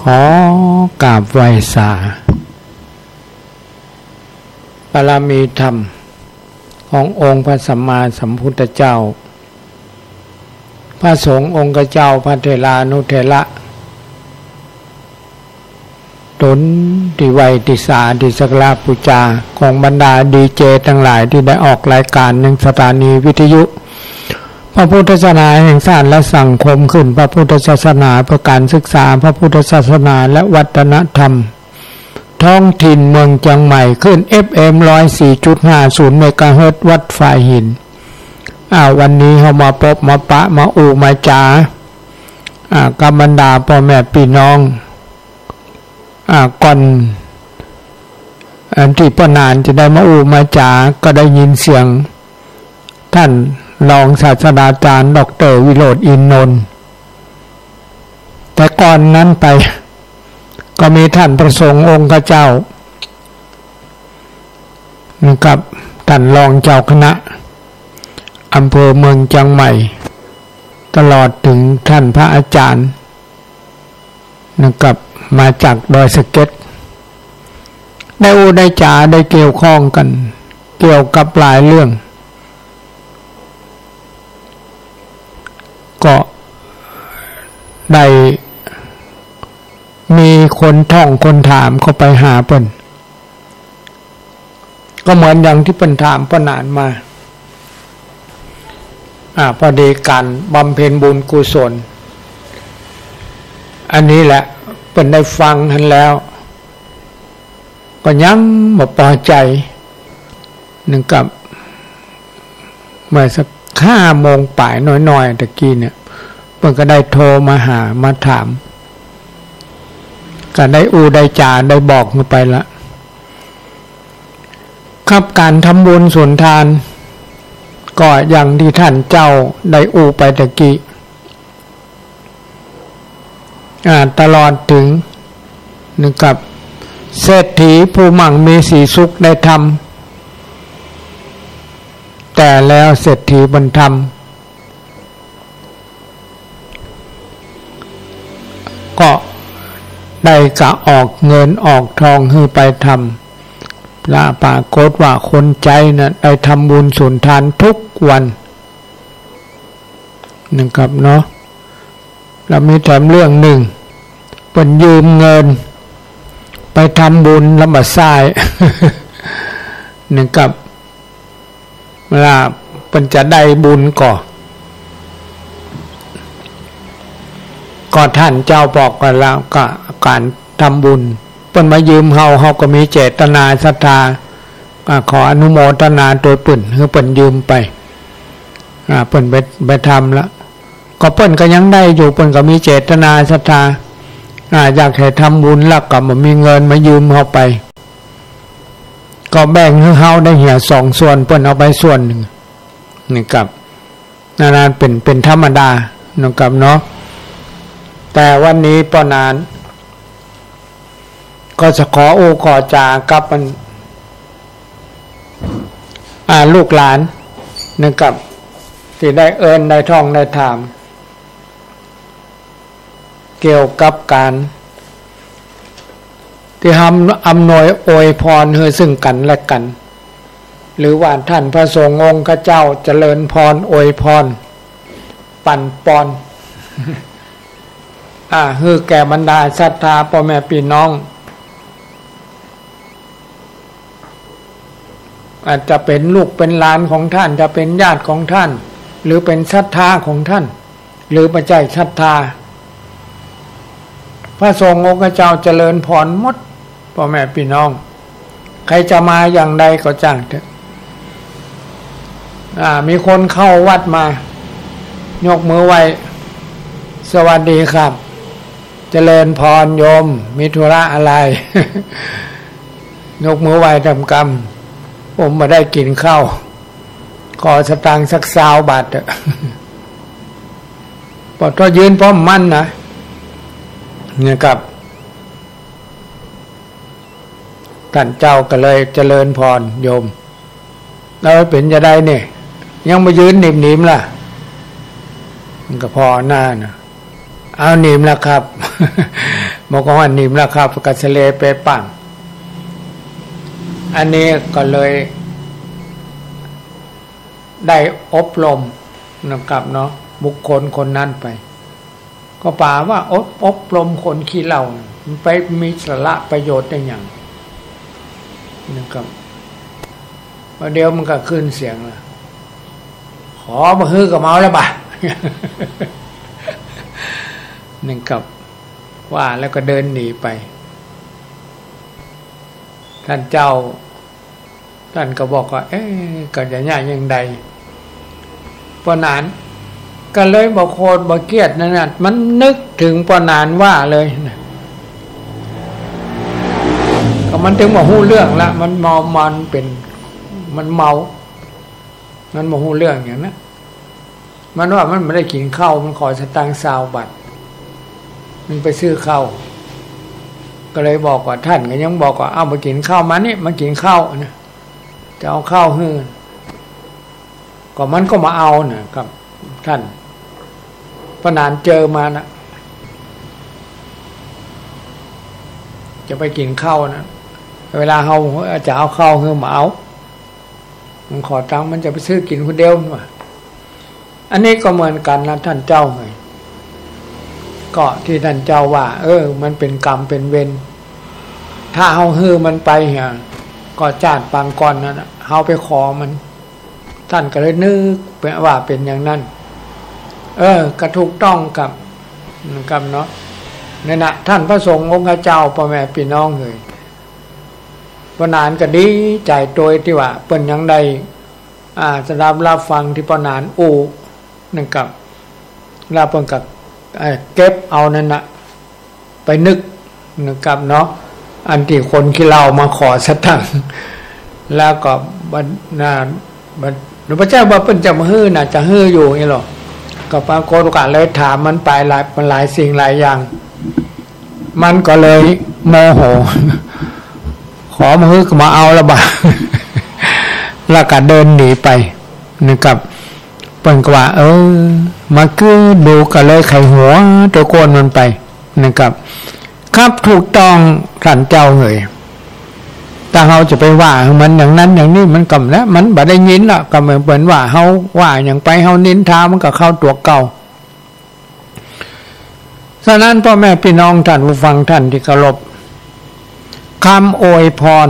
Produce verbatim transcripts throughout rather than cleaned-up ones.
ขอกราบไหว้สา บารมีธรรมขององค์พระสัมมาสัมพุทธเจ้า พระสงฆ์องค์เจ้า พระเถรานุเถระ ต๋นตี้ไหว้ตี้สาตี้สักการะปู๋จาของบรรดาดีเจตังหลายตี้ได้ออกรายก๋านในสถานีวิทยุพระพุทธศาสนาแห่งชาติและสังคมขึ้น พระพุทธศาสนาเพื่อก๋านศึกษาพระพุทธศาสนาและวัฒนธรรม ท้องถิ่นเมืองเจียงใหม่ คลื่น เอฟเอ็ม ร้อยสี่จุดห้าศูนย์ เมกะเฮิรตซ์ วัดฝายหิน อ่า วันนี้เฮามาปบมาปะมาอู้มาจ๋า อ่า กับบรรดาป้อแม่ปี้น้อง อ่า ก่อน อันตี้ป้อหนานจะได้มาอู้มาจ๋า ก็ได้ยินเสียง ท่านรองศาสตราจารย์ ด็อกเตอร์ วิโรจน์ อินทร์นนท์ แต่ก่อนนั้นไป ก็มีท่านพระสงฆ์องค์เจ้า นะครับ ท่านรองเจ้าคณะอำเภอเมืองเจียงใหม่ ตลอดเถิงท่านพระอาจารย์ นะครับ มาจากดอยสะเก็ด ได้อู้ได้จ๋าได้เกี่ยวข้องกั๋น เกี่ยวกับหลายเรื่อง ก็ได้มีคนถ่องคนถามเข้าไปหาเปิ้น ก็เหมือนอย่างตี้เปิ้นถามป้อหนานมา อ่า พอดีก๋านบำเพ็ญบุญกุศล อันนี้แหละ เปิ้นได้ฟังหั้นแล้ว ก็ยังบ่ปอใจ๋ นึกกับ เมื่อสักห้าโมงป๋ายน้อยๆ ตะกี้เนี่ย เปิ้นก็ได้โทรมาหา มาถาม ก็ได้อู้ได้จ๋าได้บอกหื้อไปละ ครับ ก๋านทำบุญสุนทาน ก็อย่างตี้ท่านเจ้าได้อู้ไปตะกี้ อ่า ตลอดเถิง นึกกับ เศรษฐีผู้มั่งมีสีสุขได้ทำ แต่แล้วเศรษฐีบ่ทำ ก็ได้กะออกเงินออกทองหื้อไปทำ และปรากฏว่าคนใจ๊น่ะได้ทำบุญสุนทานทุกวัน นะครับเนาะ แล้วมีแถมเรื่องนึ่ง เปิ้นยืมเงินไปทำบุญแล้วบ่ใซ้ นะครับ เวลาเปิ้นจะได้บุญก่อ ก็ท่านเจ้าบอกกั๋นแล้ว ก็ก๋านทำบุญ เปิ้นมายืมเฮา เฮาก็มีเจตนาศรัทธา อ่า ขออนุโมทนาตวยเปิ้น หื้อเปิ้นยืมไป อ่า เปิ้นไป ไปทำละ ก็เปิ้นก็ยังได้อยู่ เปิ้นก็มีเจตนาศรัทธา อ่า อยากหื้อทำบุญ แล้วก็บ่มีเงินมายืมเฮาไป ก็แบ่งหื้อเฮาได้เหียสองส่วน เปิ้นเอาไปส่วนนึ่ง นี่ครับ นั่น นั่นเป๋น เป๋นธรรมดา นะครับเนาะ แต่วันนี้ป้อหนาน ก็จะขออู้ขอจ๋ากับมัน อ่า ลูกหลาน นะครับ ตี้ได้เอิ้นได้ถ่องได้ถาม เกี่ยวกับก๋านตี้อำ อำนวยอวยพรหื้อซึ่งกั๋นและกั๋น หรือว่าท่านพระสงฆ์องค์เจ้าเจริญพรอวยพร ปั๋นปอน อ่า หื้อแก่บรรดาศรัทธาป้อแม่ปี้น้อง อาจจะเป๋นลูกเป๋นหลานของท่าน จะเป๋นญาติของท่าน หรือเป๋นศรัทธาของท่าน หรือบ่ใจ้ศรัทธา พระสงฆ์องค์เจ้าเจริญพรหมด ป้อแม่ปี้น้อง ใผจะมาอย่างใดก็จ้างเต๊อะ อ่า มีคนเข้าวัดมา ยกมือไหว้ สวัสดีครับ เจริญพรโยม มีธุระอะไร ยกมือไหว้ต๋ามกำ ผมบ่ได้กิ๋นข้าว ขอสตางค์สักซาวบาทเต๊อะ ปอดก็ยืนป้อมมั่นนะ เนี่ยครับ ต้านเจ้าก็เลยเจริญพรโยม แล้วเป๋นจะใดเนี่ย ยังบ่ยืนหนิมๆ ล่ะ มันก็พอหน้านะ เอาหนิมแล้วครับ บอกว่าหนีบแล้วครับ ก็สะเลไปป้าง อันนี้ก็เลยได้อบรมนะครับเนาะ บุคคลคนนั้นไป ก็ป๋าว่าอบ อบรมคนขี้เหล้า มันไปมีสาระประโยชน์ได้หยังนะครับ ประเดี๋ยวมันก็ขึ้นเสียงละ ขอบ่หื้อก็เมาแล้วบ่ะ นะครับ ว่าแล้วก็เดินหนีไป ท่านเจ้า ท่านก็บอกว่า เอ๊ะ ก็จะเยียะอย่างใด ป้อหนานก็เลยบ่โขดบ่เคียดนั่นน่ะ มันนึกเถิงป้อหนานว่าเลยนะ ก็มันเถิงบ่ฮู้เรื่องละ มันเมา มันเป๋น มันเมา มันบ่ฮู้เรื่องอย่างนั้น มันว่ามันบ่ได้กิ๋นข้าว มันขอสตางค์ซาวบาท มันไปซื้อข้าว ก็เลยบอกว่า ท่านก็ยังบอกว่า เอา มากิ๋นข้าว มานี่ มากิ๋นข้าวนะ จะเอาข้าวหื้อ ก็มันก็มาเอานะครับ ท่าน ป้อหนานเจอมานะ จะไปกิ๋นข้าวนะ เวลาเฮาจะเอาข้าวหื้อมาเอา มันขอตังค์ มันจะไปซื้อกิ๋นคนเดียวนี่หว่า อันนี้ก็เหมือนกั๋นนะท่านเจ้าเอ๋ย ก็ตี้ท่านเจ้าว่า เออ มันเป๋นกรรมเป๋นเวร ถ้าเฮาหื้อมันไปเหีย ก็จาติปางก่อนนั้นน่ะ เฮาไปขอมัน ท่านก็เลยนึกว่าเป๋นอย่างนั้น เออ ก็ถูกต้องครับ ครับเนาะ เนี่ยนะ ท่านพระสงฆ์องค์เจ้า ป้อแม่ปี้น้องเอ๋ย ป้อหนานก็ดีใจ๋โตยตี้ว่าเปิ้นยังได้ อ่า สดับฮับฟังตี้ป้อหนานอู้นะครับ แล้วเปิ้นก็ เอ่อ เก็บเอานั่นน่ะ ไปนึกนะครับเนาะ อันตี้คนขี้เหล้ามาขอสตางค์ แล้วก็บัด น่ะ บัด บ่ใจ้ว่าเปิ้นจะบ่หื้อนะ จะหื้ออยู่นี่หรอก ก็ปรากฏว่าเลยถามมันไปหลาย มันหลายสิ่งหลายอย่าง มันก็เลยโมโห ขอบ่หื้อก็บ่เอาละบ่ะ แล้วก็เดินหนีไปนะครับ เปิ้นก็ว่า เออ มากื้ดูก็เลยไขหัวตะโกนมันไปนะครับ ครับ ถูกต้องท่านเจ้าเอ๋ย ถ้าเฮาจะไปว่ามันอย่างนั้นอย่างนี้ มันก็ แล้วมันบ่ได้ยินละ ก็เหมือนเปิ้นว่าเฮาว่าหยังไป เฮานินทา มันก็เข้าตั๋วเก่า ฉะนั้นป้อแม่ปี้น้องท่านผู้ฟังท่านตี้เคารพ กำอวยพร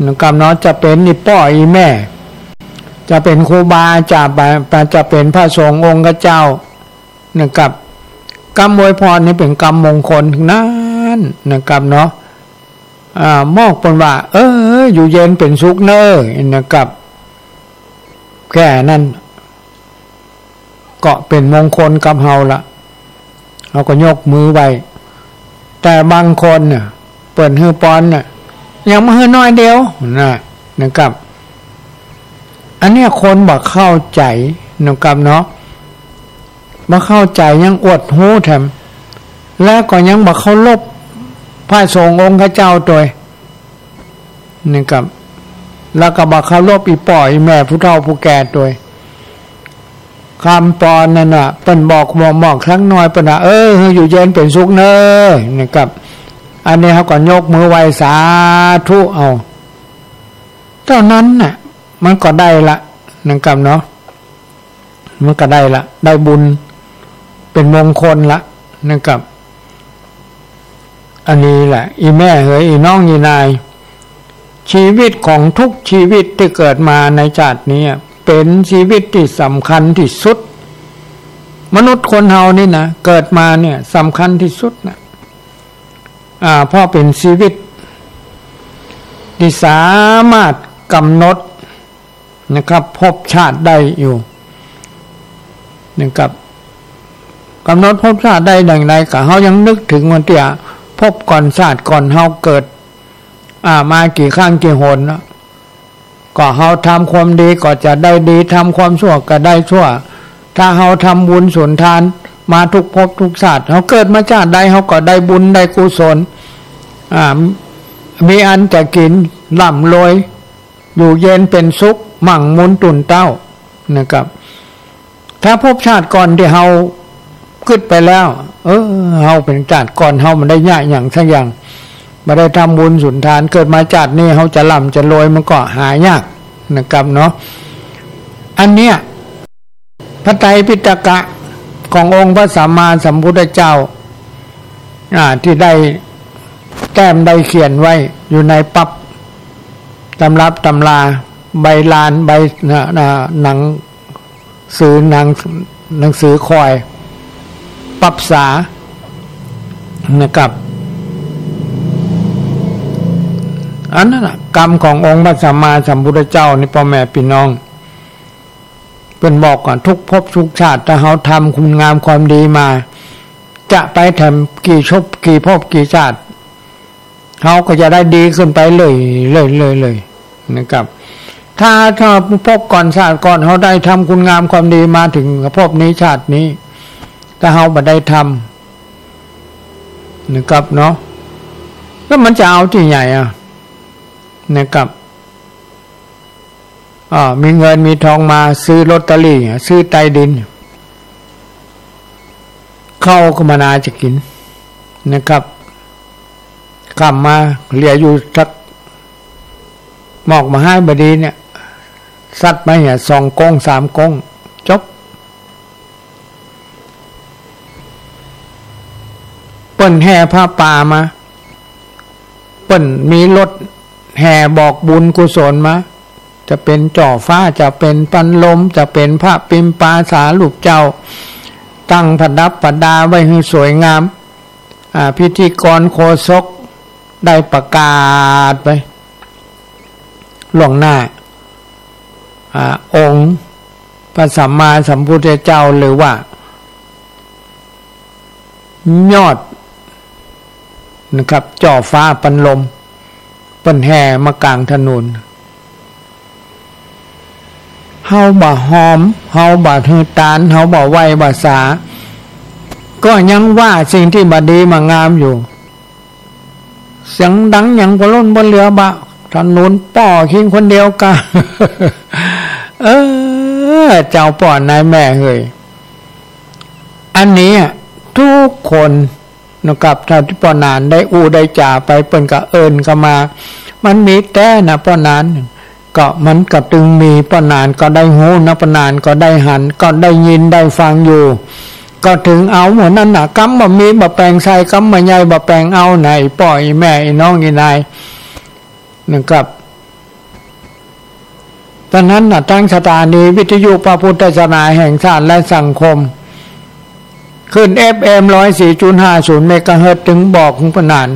นะครับเนาะ จะเป๋นอี่ป้ออี่แม่ จะเป๋นครูบา จะเป๋น จะเป๋นพระสงฆ์องค์เจ้านะครับ กำอวยพรนี่เป๋นกำมงคลทั้งนั้นนะครับเนาะ อ่า บอกเปิ้นว่า เออ อยู่เย็นเป๋นสุขเน่อนะครับ แค่นั้น ก็เป๋นมงคลกับเฮาละ เฮาก็ยกมือไหว้ แต่บางคนเนี่ย เปิ้นหื้อปอนเนี่ย ยังบ่หื้อน้อยเดียวนะ นะครับ อันเนี้ยคนบ่เข้าใจ๋นะครับเนาะ บ่เข้าใจ๋ ยังอวดฮู้แถม แล้วก็ยังบ่เคารพพระสงฆ์องค์เจ้าตวย นี่ครับ แล้วก็บ่เคารพอี่ป้ออี่แม่ผู้เฒ่าผู้แก่ตวย กำปอนนั่นน่ะ เปิ้นบอกหมอกๆ สักหน่อย เปิ้นว่า เออ หื้ออยู่เย็นเป๋นสุขเน่อ นี่ครับ อันนี้เฮาก็ยกมือไหว้สาธุเอา เต้านั้นน่ะ มันก็ได้ละ นี่ครับเนาะ มันก็ได้ละ ได้บุญ เป๋นมงคลละ นี่ครับ อันนี้แหละ อี่แม่เหย อี่น้อง อี่นาย ชีวิตของทุกชีวิตตี้เกิดมาในจาตินี้ เป๋นชีวิตตี้สำคัญตี้สุด มนุษย์คนเฮานี่นะ เกิดมาเนี่ยสำคัญตี้สุดนะ อ่า เพราะเป๋นชีวิตตี้สามารถกำหนด นะครับ ภพชาติได้อยู่ นะครับ กำหนดภพชาติได้อย่างใด ก็เฮายังนึกเถิงวันตี้ภพก่อนชาติก่อนเฮาเกิด อ่า มากี่ครั้งกี่หนเนาะ ก็เฮาทำความดีก็จะได้ดี ทำความชั่วก็ได้ชั่ว ถ้าเฮาทำบุญสุนทานมาทุกภพทุกชาติ เฮาเกิดมาชาติใด เฮาก็ได้บุญได้กุศล อ่า มีอันจะกิ๋น ร่ำรวย อยู่เย็นเป๋นสุข มั่งมูลตุ่นเต้า นะครับ ถ้าภพชาติก่อนตี้เฮา กึ๊ดไปแล้ว เออ เฮาเป๋นจาติก่อน เฮาบ่ได้เยียะหยังสักอย่าง บ่ได้ทำบุญสุนทาน เกิดมาจาตินี้เฮาจะร่ำจะรวยมันก็หายากนะครับเนาะ อันเนี้ย พระไตรปิฎกะขององค์พระสัมมาสัมพุทธเจ้า อ่า ตี้ได้แต้มได้เขียนไว้อยู่ในปั๊บ ตำรับตำรา ใบลาน ใบ อ่า อ่า หนังสือ หนัง หนังสือคอย ปั๊บสา นะครับ อันนั้นน่ะ กำขององค์พระสัมมาสัมพุทธเจ้านี่ ป้อแม่ปี้น้อง เปิ้นบอกว่าทุกภพทุกชาติ ถ้าเฮาทำคุณงามความดีมา จะไปแถมกี่ภพกี่ภพกี่ชาติ เฮาก็จะได้ดีขึ้นไปเรื่อยๆ เรื่อยๆ นะครับ ถ้า ถ้าภพก่อนชาติก่อนเฮาได้ทำคุณงามความดีมาเถิงภพนี้ชาตินี้ ถ้าเฮาบ่ได้ทำ นะครับเนาะ แล้วมันจะเอาตี้ไหนอะ นะครับ อ่า มีเงินมีทองมาซื้อลอตเตอรี่ ซื้อใต้ดิน ข้าวก็บ่นาจะกิ๋นนะครับ ค่ำมาเหลืออยู่สักหมอกบ่ฮ้ายบ่ดีเนี่ย ซัดมาเหียสองก๊งสามก๊ง จบ เปิ้นแห่ผ้าป่ามา เปิ้นมีรถแห่บอกบุญกุศลมา จะเป๋นจ่อฟ้า จะเป๋นปันลม จะเป๋นพระปิมปาสารูปเจ้า ตั้งประดับประดาไว้หื้อสวยงาม อ่า พิธีกรโฆษกได้ประกาศไปล่วงหน้า อ่า องค์พระสัมมาสัมพุทธเจ้า หรือว่า ยอด นะครับ จ่อฟ้าปันลม เปิ้นแห่มากลางถนน เฮาบ่หอม เฮาบ่หื้อตาน เฮาบ่ไหว้บ่สา ก็ยังว่าสิ่งตี้บ่ดีบ่งามอยู่ เสียงดังหยังบ่ล้นบ่เหลือบ่ ถนนป้อคิงคนเดียวกะ เออ เจ้าป้อนายแม่เฮย อันนี้อะ ทุกคนนะครับ เต้าตี้ป้อหนานได้อู้ได้จ๋าไป เปิ้นก็เอิ้นเข้ามา มันมีแต๊นะป้อหนาน ก็มันก็ตึงมีป้อหนานก็ได้ฮู้นะ ป้อหนานก็ได้หัน ก็ได้ยินได้ฟังอยู่ ก็เถิงเอาหมดนั้นน่ะ กำบ่มีบ่แป๋งใส่ กำบ่ใหญ่บ่แป๋งเอา ไหนป้ออีแม่อีน้องอีนาย นะครับ ต๋อนนั้นน่ะ ตางสถานีวิทยุพระพุทธศาสนาแห่งชาติและสังคม คลื่น เอฟเอ็ม ร้อยสี่จุดห้าศูนย์ เมกะเฮิรตซ์ ตึงบอกของป้อหนาน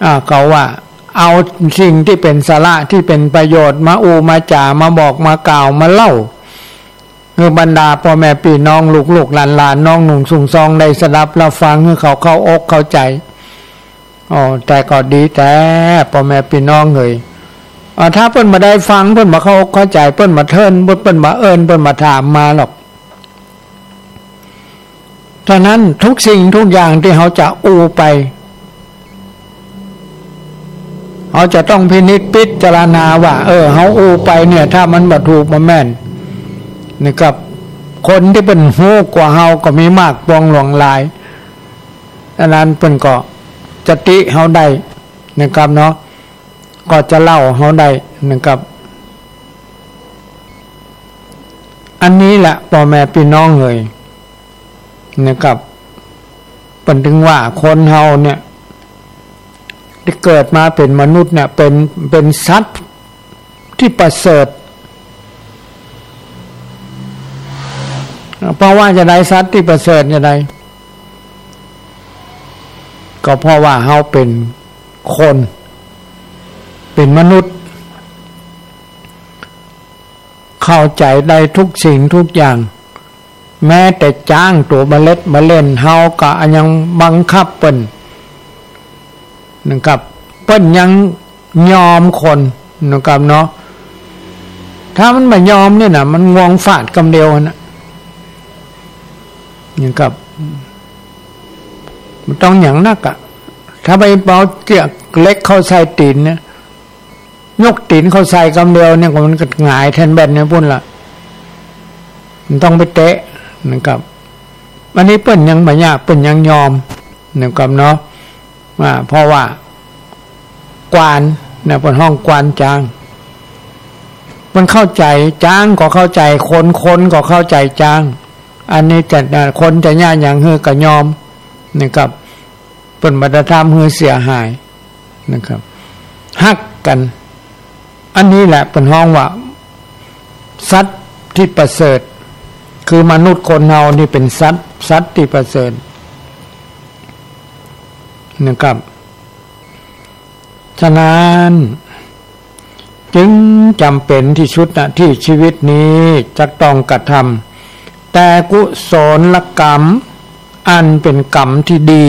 อ่า เขาว่า เอาสิ่งตี้เป๋นสาระตี้เป๋นประโยชน์มาอู้มาจ๋ามาบอกมากล่าวมาเล่า หื้อบรรดาป้อแม่ปี้น้องลูกๆ หลานๆ น้องหนุ่งสุงซองได้สดับฮับฟัง หื้อเขาเข้าอกเข้าใจ๋ อ๋อ แต่ก็ดีแต๊ป้อแม่ปี้น้องเฮย อ่า ถ้าเปิ้นบ่ได้ฟัง เปิ้นบ่เข้าอกเข้าใจ๋ เปิ้นบ่เทิน เปิ้นบ่เอิ้น เปิ้นบ่ถามมาหรอก เต้านั้นทุกสิ่งทุกอย่างตี้เฮาจะอู้ไป เฮาจะต้องพินิจพิจารณาว่า เออ เฮาอู้ไปเนี่ย ถ้ามันบ่ถูกบ่แม่นนะครับ คนตี้เปิ้นฮู้กว่าเฮาก็มีมากปวงหลวงหลาย อันนั้นเปิ้นก็จะติเฮาได้นะครับเนาะ ก็จะเล่าเฮาได้นะครับ อันนี้แหละป้อแม่ปี้น้องเฮย นะครับ เปิ้นตึงว่าคนเฮาเนี่ย ตี้เกิดมาเป๋นมนุษย์เนี่ย เป๋น เป๋นสัตว์ตี้ประเสริฐ เพราะว่าจะได้สัตว์ตี้ประเสริฐจะได้ ก็เพราะว่าเฮาเป๋นคน เป๋นมนุษย์ เข้าใจ๋ได้ทุกสิ่งทุกอย่าง แม้แต่จ๊างตั๋วบ่าเล็ดบ่าเล่น เฮาก็ยังบังคับเปิ้นนะครับ เปิ้นยังยอมคนนะครับเนาะ ถ้ามันบ่ยอมเนี่ยนะ มันงวงฟาดกำเดียวนะ นะครับ บ่ต้องหยังนักอะ ถ้าไปเอาเจื้อกเหล็กเข้าใส่ตี๋นเนี่ย ยกตี๋นเข้าใส่กำเดียวเนี่ย มันก็หงายแทนแบนเนี่ยปู้นละ มันต้องไปเตะนะครับ อันนี้เปิ้นยังบ่ยาก เปิ้นยังยอม นะครับเนาะ ว่า เพราะว่ากวานนะ เปิ้นฮ้องกวานจ๊าง เปิ้นเข้าใจ๋ จ๊างก็เข้าใจ๋คน คนก็เข้าใจ๋จ๊าง อันนี้จะ คนจะเยียะหยังหื้อก็ยอม นะครับ เปิ้นบ่ได้ทำหื้อเสียหายนะครับ ฮักกั๋น อันนี้แหละเปิ้นฮ้องว่าสัตว์ตี้ประเสริฐ คือมนุษย์คนเฮานี่เป๋นสัตว์ สัตว์ตี้ประเสริฐนะครับ ฉะนั้น จึงจ๋ำเป๋นตี้สุดนะ ตี้ชีวิตนี้จะต้องกระทำแต่กุศลกรรม อันเป๋นกรรมตี้ดี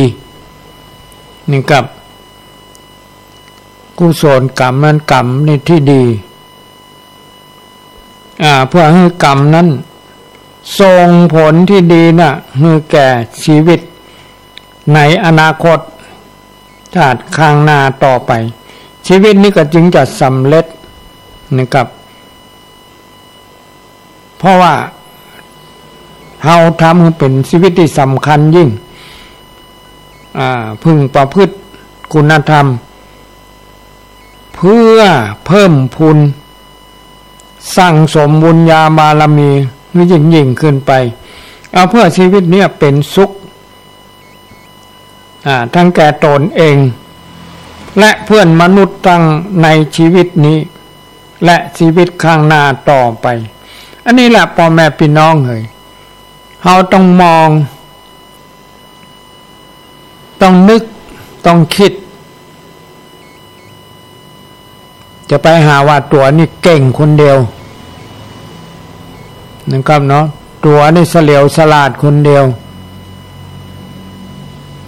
นี่ครับ กุศลกรรมนั้นกรรมนี่ตี้ดี อ่า เพื่อหื้อกรรมนั้นส่งผลตี้ดีนะ หื้อแก่ชีวิตในอนาคต ชาติข้างหน้าต่อไป ชีวิตนี้ก็จึงจะสำเร็จนะครับ เพราะว่าเฮาทำหื้อเป๋นชีวิตตี้สำคัญยิ่ง อ่า พึงประพฤติคุณธรรม เพื่อเพิ่มพูนสั่งสมบุญญาบารมีหื้อยิ่งๆ ขึ้นไป เอาเพื่อชีวิตเนี่ยเป๋นสุข อ่า ทั้งแก่ตนเอง และเพื่อนมนุษย์ทั้งในชีวิตนี้ และชีวิตข้างหน้าต่อไป อันนี้แหละป้อแม่ปี้น้องเอ๋ย เฮาต้องมอง ต้องนึก ต้องกึ๊ด จะไปหาว่าตั๋วนี่เก่งคนเดียวนะครับเนาะ ตั๋วนี่เฉลียวฉลาดคนเดียว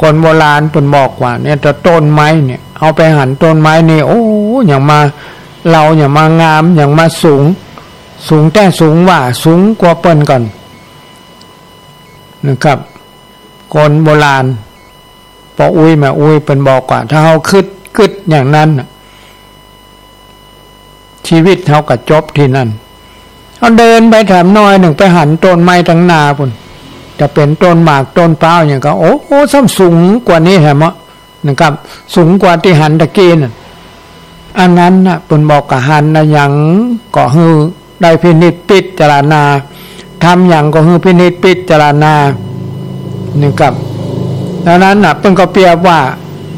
คนโบราณเปิ้นบอกว่าเนี่ย ถ้าต้นไม้เนี่ย เฮาไปหันต้นไม้นี่ โอ้ อย่างมาเหล่า อย่างมางาม อย่างมาสูง สูงแต๊สูงว่า สูงกว่าเปิ้นก่อนนะครับ คนโบราณ ป้ออุ๊ยแม่อุ๊ยเปิ้นบอกว่า ถ้าเฮากึ๊ด กึ๊ดอย่างนั้นน่ะ ชีวิตเฮาก็จบตี้นั่น เฮาเดินไปแถมน้อยนึ่ง ไปหันต้นไม้ตังหน้าปู้น จะเป๋นต้นหมากต้นพร้าวหยังก็ โอ้ โอ้ ซ้ำสูงกว่านี้แหมะ นะครับ สูงกว่าตี้หันตะกี้นั่น อันนั้นน่ะ เปิ้นบอกว่าหันอะหยังก็หื้อได้พินิจพิจารณา ทำหยังก็หื้อพินิจพิจารณา นี่ครับ ดังนั้นน่ะ เปิ้นก็เปรียบว่า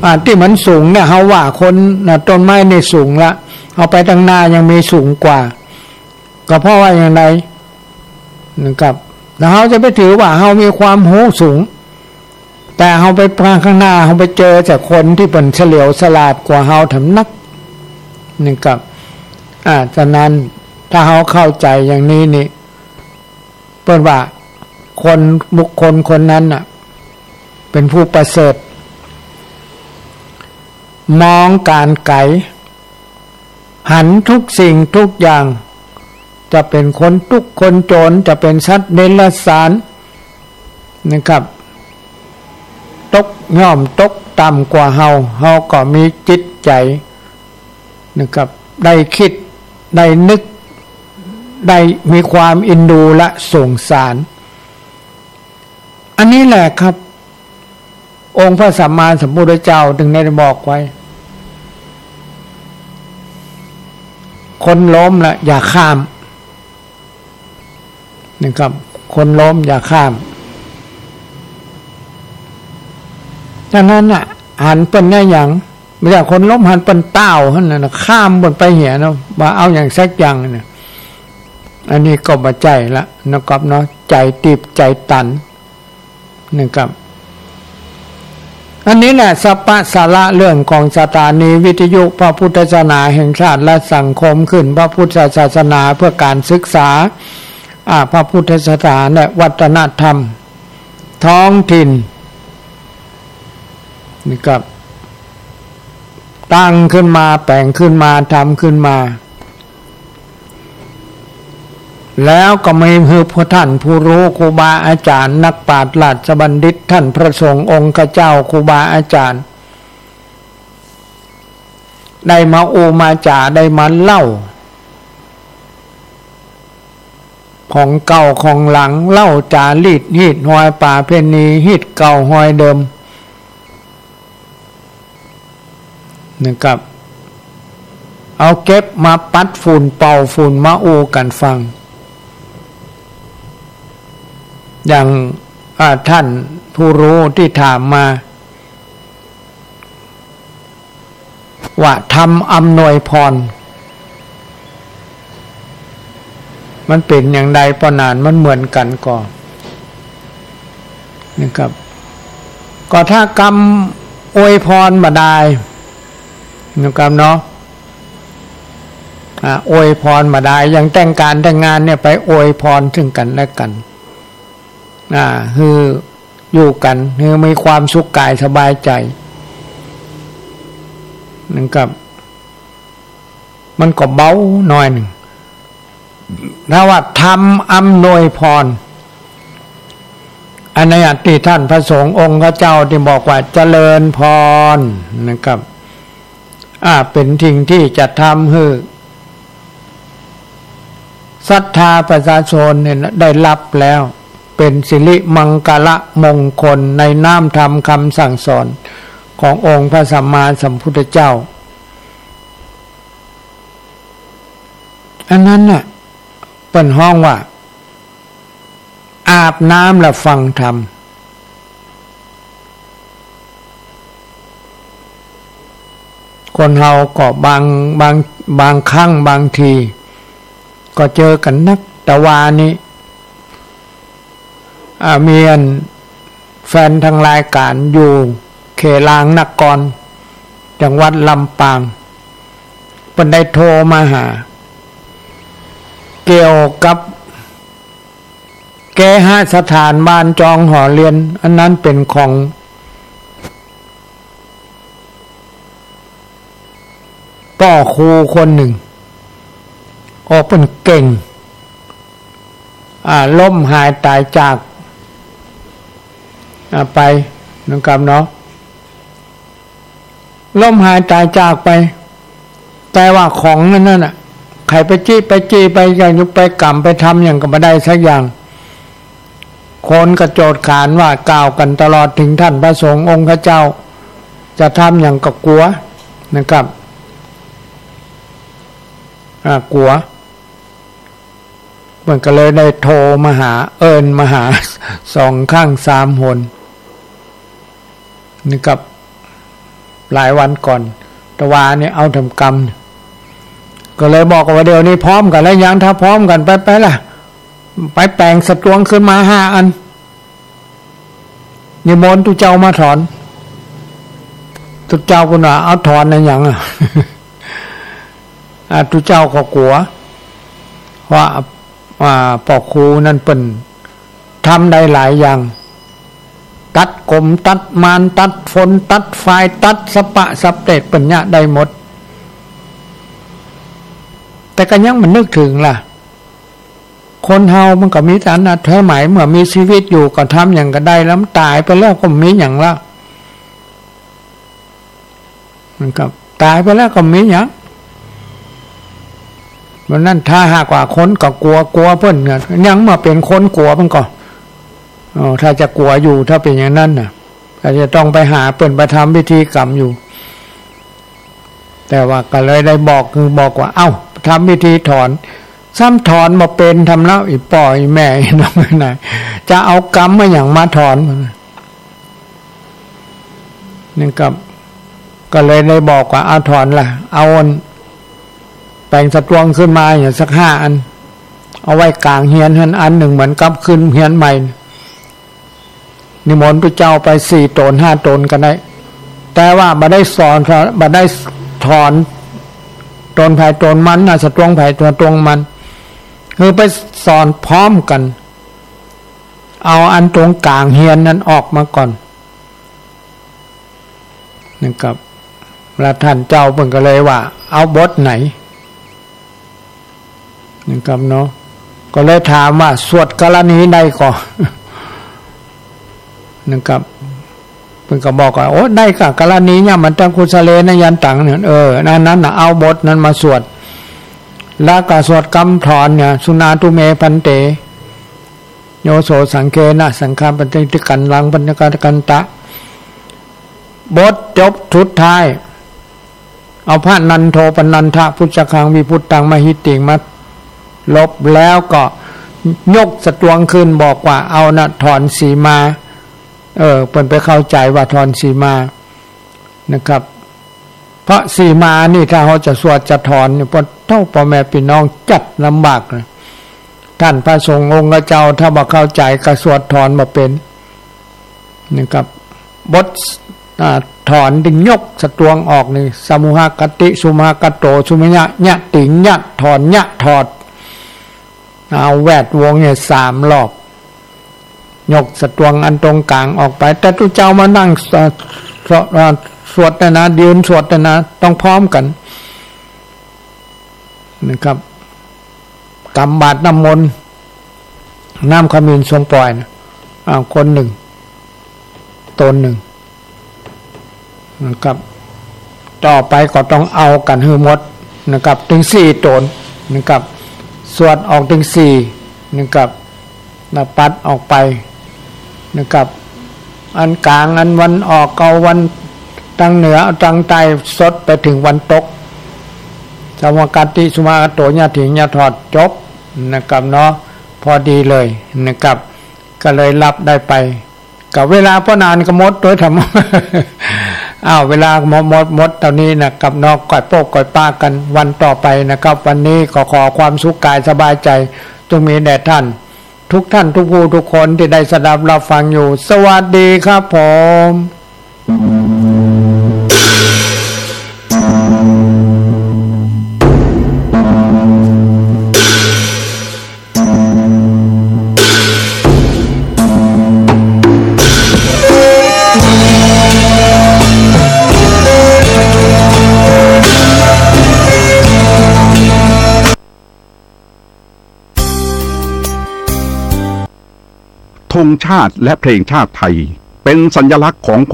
อ่า ตี้มันสูงเนี่ย เฮาว่าคนน่ะ ต้นไม้นี่สูงละ เฮาไปตังหน้ายังมีสูงกว่า ก็เพราะว่าอย่างใด นะครับ แล้วเฮาจะไปถือว่าเฮามีความฮู้สูง แต่เฮาไปข้างหน้า เฮาไปเจอแต่คนตี้เปิ้นเฉลียวฉลาดกว่าเฮาแถมนัก นี่ครับ อ่า ฉะนั้นถ้าเฮาเข้าใจ๋อย่างนี้นี่ เปิ้นว่าคน บุคคลคนนั้นน่ะ เป๋นผู้ประเสริฐ มองก๋านไก๋ หันทุกสิ่งทุกอย่าง จะเป๋นคนตุ๊กข์คนจ๋น จะเป๋นสัตว์เดรัจฉานนะครับ ตก ย่อมตกต่ำกว่าเฮา เฮาก็มีจิตใจ๋นะครับ ได้กึ๊ด ได้นึก ได้มีความเอ็นดูและสงสาร อันนี้แหละครับ องค์พระสัมมาสัมพุทธเจ้าจึงได้บอกไว้ คนล้มละอย่าข้าม นะครับ คนล้มอย่าข้าม ฉะนั้นน่ะ หันเปิ้นได้หยัง บ่ใจ้คนล้ม หันเปิ้นต้าวหั้นน่ะ ข้ามเปิ้นไปเหียเนาะ บ่เอาหยังสักอย่างน่ะ อันนี้ก็บ่ใจ้ละนะครับเนาะ ใจ๋ตีบใจ๋ตัน นะครับ อันนี้แหละ สัปปะสาระเรื่องของสถานีวิทยุพระพุทธศาสนาแห่งชาติและสังคม ขึ้นพระพุทธศาสนาเพื่อการศึกษา อ่า พระพุทธศาสนาและวัฒนธรรมท้องถิ่น นะครับ ตั้งขึ้นมา แป๋งขึ้นมา ทำขึ้นมา แล้วก็มีหื้อพวกท่านผู้ฮู้ ครูบาอาจ๋ารย์ นักปราชญ์ราชบัณฑิต ท่านพระสงฆ์องค์เจ้า ครูบาอาจ๋ารย์ ได้มาอู้มาจ๋า ได้มาเล่า ของเก่าของหลัง เล่าจารีต ฮีตฮอยป๋าเพณี ฮีตเก่าฮอยเดิม นะครับ เอาเก็บมาปัดฝุ่นเป่าฝุ่นมาอู้กั๋นฟัง อย่าง อ่า ท่านผู้ฮู้ตี้ถามมา ว่าธรรมอำนวยพร มันเป๋นอย่างใด ป้อหนาน มันเหมือนกั๋นก่อ นะครับ ก็ถ้ากำอวยพรบ่ดาย นะครับเนาะ อ่า อวยพรบ่ดาย อย่างแต่งก๋านแต่งงานเนี่ย ไปอวยพรซึ่งกั๋นและกั๋น อ่า คือ อยู่กั๋นหื้อมีความสุขก๋ายสบายใจ๋ นะครับ มันก็เบาหน้อยนึ่ง ถ้าว่าธรรมอำนวยพร อันนี้ตี้ท่านพระสงฆ์องค์เจ้าตี้บอกว่าเจริญพร นะครับ อ่า เป๋นสิ่งตี้จะทำหื้อศรัทธาประชาชนเนี่ยนะ ได้ฮับแล้ว เป๋นสิริมังคละมงคลในน้ำธรรมคำสั่งสอนขององค์พระสัมมาสัมพุทธเจ้า อันนั้นน่ะ เปิ้นฮ้องว่า อาบน้ำและฟังธรรม คนเฮาก็บาง บาง บางครั้งบางที ก็เจอกั๋นนัก ตะวานี้ อ่า มีอันแฟนทางรายก๋านอยู่เขลางนคร จังหวัดลำปาง เปิ้นได้โทรมาหา เกี่ยวกับ เคหสถานบ้านจองหอเฮียน อันนั้นเป๋นของป้อครูคนนึ่ง โอ้ เปิ้นเก่ง อ่า ล้มหายต๋ายจาก อ่า ไป นะครับเนาะ ล้มหายต๋ายจากไป แต่ว่าของอันนั้นน่ะ ใผไปจี้ไปจี้ไป อย่างจะไปกำไปทำหยังก็บ่ได้สักอย่าง คนก็โจษขานว่ากล่าวกั๋นตลอดเถิงท่านพระสงฆ์องค์เจ้า จะทำหยังก็กั๋ว นะครับ อ่า กั๋ว เปิ้นก็เลยได้โทรมาหา เอิ้นมาหา สองครั้งสามหน นี่กับหลายวันก่อน ตะวานี้เอาทำกรรม ก็เลยบอกว่า เดี๋ยวนี้พร้อมกั๋นแล้วยัง ถ้าพร้อมกั๋นไป ไปละ ไปแป๋งสตวงขึ้นมาห้าอัน นิมนต์ตุ๊เจ้ามาถอน ตุ๊เจ้าก็ว่า เอาถอนอะหยังอะ อ่า ตุ๊เจ้าก็กั๋ว ว่า อ่า ป้อครูนั้นเปิ้นทำได้หลายอย่าง ตัดกม ตัดมาร ตัดฝน ตัดฝาย ตัดสะปะสะเปรด เปิ้นเยียะได้หมด แต่ก็ยังบ่นึกเถิงล่ะ คนเฮามันก็มีฐานะ สมัยเมื่อมีชีวิตอยู่ก็ทำหยังก็ได้ แล้วมันต๋ายไปแล้วก็บ่มีหยังละ มันก็ต๋ายไปแล้วก็บ่มีหยัง วันนั้นถ้าหากว่าคนก็กั๋ว กั๋วเปิ้นเนี่ย ยังมาเป๋นคนกั๋วมันก็ อ๋อ ถ้าจะกั๋วอยู่ ถ้าเป๋นอย่างนั้นน่ะ ก็จะต้องไปหาเปิ้นไปทำพิธีกรรมอยู่ แต่ว่าก็เลยได้บอก คือบอกว่า เอ้า ทำพิธีถอน ซ้ำถอนบ่เป๋นทำแล้ว อีป้ออีแม่อีน้องนาย จะเอากรรมอะหยังมาถอน นี่ก็ ก็เลยได้บอกว่า เอาถอนละ เอาอันแป๋งสตวงขึ้นมาอย่างสักห้าอัน เอาไว้ก๋างเฮียนหั้นอันนึ่ง เหมือนกับขึ้นเฮียนใหม่ นิมนต์ตุ๊เจ้าไปสี่ต๋นห้าต๋นก็ได้ แต่ว่าบ่ได้สอน บ่ได้ถอนต๋นใผต๋นมันนะ สตวงใผสตวงมัน คือไปสอนพร้อมกั๋น เอาอันต๋งก๋างเฮียนนั้นออกมาก่อน นะครับ แล้วท่านเจ้าเปิ้นก็เลยว่า เอาบทไหน นะครับเนาะ ก็เลยถามว่า สวดกรณีใดก่อ นะครับ เปิ้นก็บอกว่า โอ้ ได้ก่ะ กรณียะมันตัง กุสเลนะยันตัง เนี่ย เออ อันนั้นน่ะ เอาบทนั้นมาสวด แล้วก็สวดกำถอนเนี่ย สุนาทุเมภันเต โยโสสังเคนะ สังฆาปฏิกัน ลังปัญจกันตะ บทจบสุดท้าย เอาพระนันโทปนันทะ พุชฌังวิพุตตังมหิตถิง มาลบ แล้วก็ยกสตวงขึ้นบอกว่า เอานะ ถอนสีมา เออ เปิ้นไปเข้าใจ๋ว่าถอนสีมานะครับ เพราะสีมานี่ถ้าเฮาจะสวดจะถอนนี่ ปะโธ่ ป้อแม่ปี้น้องจัดลำบากเลย ต้านพระสงฆ์องค์เจ้าถ้าบ่เข้าใจ๋ก็สวดถอนบ่เป๋นนะครับ บท อ่า ถอนตึงยกสตวงออกนี่ สมุหคติ สุมหคโต สุมยะ ยะติง ยะถอน ยะถอด เอาแวดวงเนี่ยสามรอบ ยกสตวงอันตรงก๋างออกไป แต่ตุ๊เจ้ามานั่ง เอ่อ สวด เอ่อ สวดเนี่ยนะ ยืนสวดเนี่ยนะ ต้องพร้อมกั๋นนะครับ ก๋ำบาตรน้ำมนต์ น้ำขมิ้นทรงปล่อยนะ อ้าว คนนึ่ง ต๋นนึ่ง นะครับ ต่อไปก็ต้องเอากั๋นหื้อหมดนะครับ ตึงสี่ต๋นนะครับ สวดออกตึงสี่นะครับ นะ ปัดออกไปนะครับ อันก๋าง อันวันออก เอาวันตางเหนือ เอาตางใต้ สดไปเถิงวันตก สมุหคติ สุมหคโต ยะติง ยะถอด จบนะครับเนาะ พอดีเลยนะครับ ก็เลยหลับได้ไป กับเวลาป้อนานก็หมดโดยธรรม อ้าว เวลาหมด หมด หมดเต้านี้นะครับเนาะ ก่อยโป๊กก่อยปะกั๋นวันต่อไปนะครับ วันนี้ก็ขอความสุขก๋ายสบายใจ๋ จงมีแด่ท่านทุกท่านทุกผู้ทุกคนตี้ได้สดับรับฟังอยู่ สวัสดีครับผม ธงชาติและเพลงชาติไทย เป็นสัญลักษณ์ของ